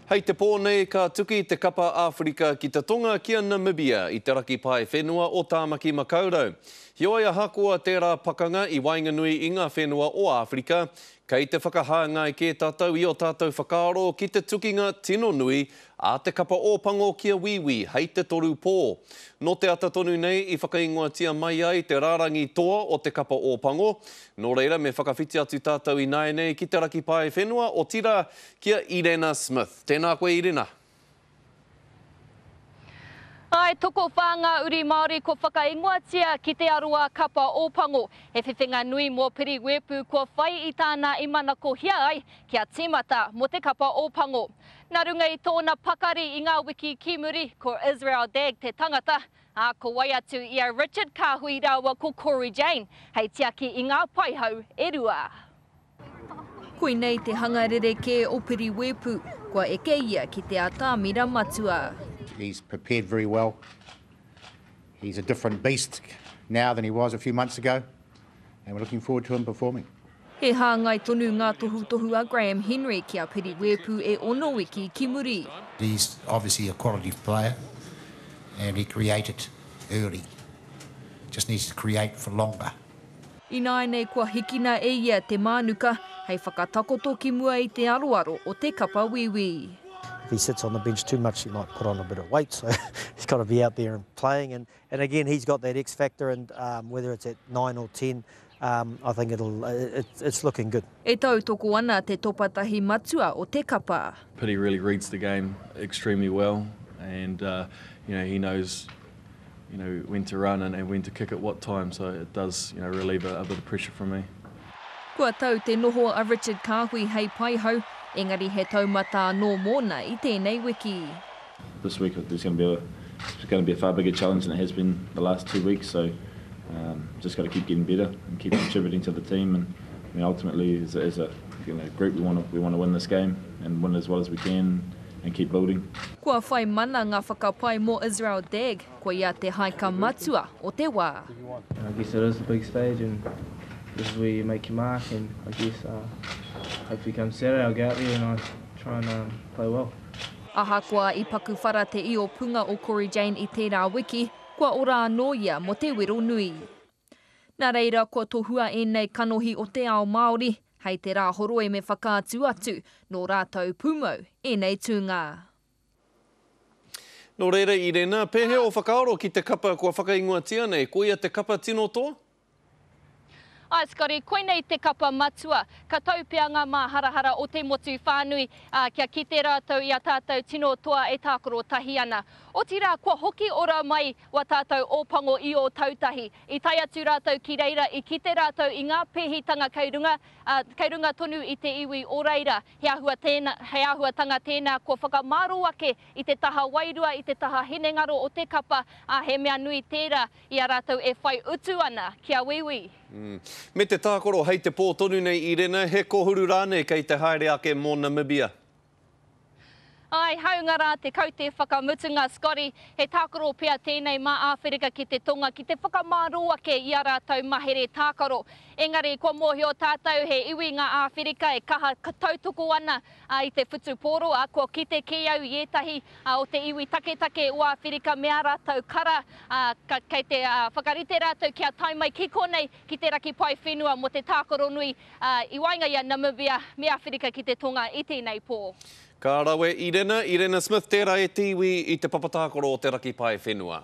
Hei te pō nei ka tuki te kapa Āwherika ki te Tonga ki a Namibia i te raki pae whenua o Tāmaki Makaurau. Heoi ahakoa tērā pakanga i waenganui i ngā whenua o Āwherika, kei te whakahāngai kē tātou i ō tātou whakaaro ki te tukinga tino nui a te kapa Ōpango ki a Wīwī hei te toru pō. Nō te ata tonu nei i whakaingoatia mai ai te rārangi toa o te kapa Ōpango, nō reira me whakawhiti atu tātou ināianei ki te raki pae whenua, otirā, Ki a Irena Smith. Tēnā koe Irena. Āe, tokowhā ngā uri Māori kua whakaingoatia ki te aroā kapa Ōpango. He whiwhinga nui mō Piri Weepu kua whai i tāna i manakohia ai kia tīmata mō te kapa Ōpango. Nā runga i tōna pakari i ngā wiki ki muri, ko Israel Dagg te tangata, ā, ko wai atu i a Richard Kahui rāua ko Cory Jane hei tiaki i ngā paihau e rua. Koinei te hanga rerekē o Piri Weepu, kua eke ia ki te atamira matua. He's prepared very well. He's a different beast now than he was a few months ago and we're looking forward to him performing. He hāngai tonu ngā tohutohu a Graham Henry ki a Piri Weepu e ono wiki ki muri. He's obviously a quality player and he created early. Just needs to create for longer. Ināianei kua hikina e ia te mānuka hei whakatakoto ki mua i te aroaro o te kapa Wīwī. If he sits on the bench too much he might put on a bit of weight so he's got to be out there and playing and and again he's got that X factor and um, whether it's at 9 or 10 um, I think it'll it, it's looking good. E tautoko ana te topatahi matua o te kapa. Piri really reads the game extremely well and uh, you know he knows you know, when to run and, and when to kick at what time, so it does, you know, relieve a, a bit of pressure from me. Kua tau te noho a Richard Kahui hei paihau, engari he taumata anō mōna i tēnei wiki. This week there's going to be a, it's going to be a far bigger challenge than it has been the last two weeks, so um, just got to keep getting better and keep contributing to the team. And I mean, ultimately, as a, as a you know, group, we want to we want to win this game and win as well as we can. and keep building. Kua whai mana ngā whakapae mō Israel Dagg, koia te haika matua o te wā. I guess it is the big stage and this is where you make your mark and I guess uh, hopefully come Saturday I'll go out there and I try and um, play well. Ahakoa i paku whara te io punga o Cory Jane i tērā wiki, kua ora anō ia mō te wero nui. Nā reira kua tohua ēnei kanohi o te ao Māori, hei te Rāhoroi me whakaatu atu nō rātou pūmau ēnei tūnga. Nō reira, Irena, pēhea ō whakaaro ki te kapa kua whakaingoatia nei, koia te kapa tino toa? Āe Scotty, koinei te kapa matua. Ka tau pea ngā māharahara o te motu whānui, ā, kia kite rātou i a tātou tino toa e tākaro tahi ana. Otirā, kua hoki ora mai Wā tātou Ōpango i Ōtautahi. I tae atu rātou ki reira, i kite rātou i ngā pēhitanga kei runga, ā, kei runga tonu i te iwi o reira. He āhua tēnā, he āhuatanga tēnā kua whakamārō ake i te taha wairua, i te taha hinengaro o te kapa, ā, he mea nui tērā i a rātou e whai utu ana ki a Wīwī. Me te tākaro hei te pō tonu nei, Irena, he kōhuru rānei kei te haere ake mō Namibia? Āe, hāunga rā te kaute whakamutunga, Scotty, he tākaro pea tēnei mā Āwherika ki te Tonga ki te whakamārō ake i ā rātou mahere tākaro. Engari, kua mōhio tātou he iwi ngā Āwherika e kaha tautoko ana i te whutupōro, ā, kua kite kē au i ētahi o te iwi taketake o Āwherika me ā rātou kara, ā, kei te whakarite rātou kia tae mai ki konei ki te raki pae whenua mō te tākaro nui ā, i waenga i a Namibia me Awherika ki te Tonga i tēnei pō. Ka rawe Irena, Irena Smith, tērā e te iwi i te papa tākaro o te raki pae whenua.